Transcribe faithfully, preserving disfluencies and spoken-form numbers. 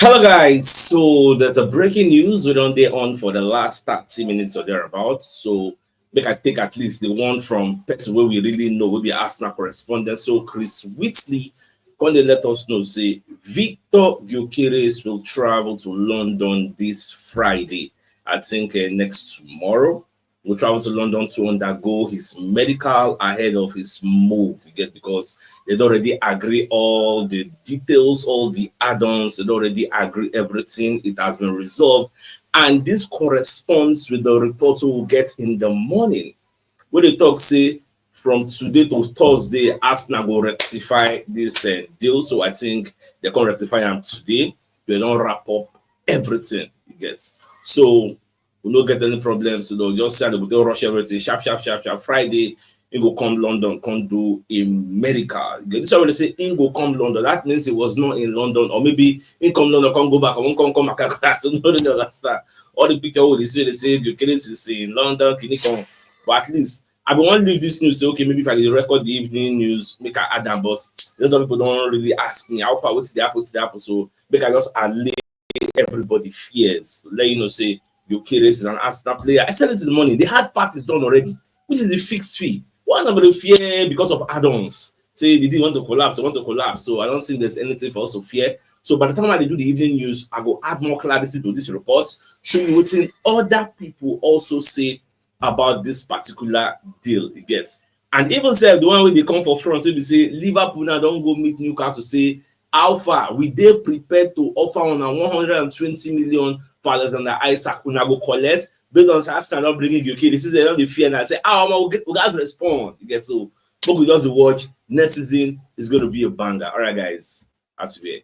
Hello guys, so there's a breaking news. We don dey on for the last thirty minutes or thereabout. So make I take at least the one from person wey we really know, wey be Arsenal correspondent. So Chris Whitley come dey let us know say Victor Gyökeres will travel to London this Friday. I think uh, next tomorrow. Will travel to London to undergo his medical ahead of his move. You get, because they don already agree all the details, all the add-ons. They don already agree everything. It has been resolved, and this corresponds with the report we will get in the morning, where they talk say from today to Thursday, Arsenal go rectify this uh, deal. So I think they can rectify am today. They don wrap up everything. You get, so we no get any problem. So they'll just say they go rush everything sharp, sharp, sharp, sharp. Friday, he go come London, come do a medical. This one they say he go come London. That means he was not in London, or maybe he come London, come go back, I won't come come back. So no, they understand. All the picture wey they see, they say Gyökeres is in London, can he come? But at least I be wan leave this news. Say okay, maybe if I dey record the evening news, make I add am. But a lot of people don't really ask me how far, what's the happen, what's the happen. So make I just allay everybody fears. Let you know, say Gyökeres is an Arsenal player. I said it in the morning. The hard part is done already, which is the fixed fee. What am I going to fear because of add-ons? Say the deal want to collapse, want to collapse. So I don't think there's anything for us to fear. So by the time I do the evening news, I go add more clarity to this report. Show you what other people also say about this particular deal. You get, and even say the one wey dey come for front, wey be say Liverpool now don go meet Newcastle, say how far we dey prepared to offer una one hundred and twenty million for Alexander Isak, una go collect based on say Arsenal don bring in Gyökeres. They say they don dey fear now. Say ah, omo, we get, we gats respond. You get, so make we just dey watch. Next season is going to be a banger. All right, guys, as we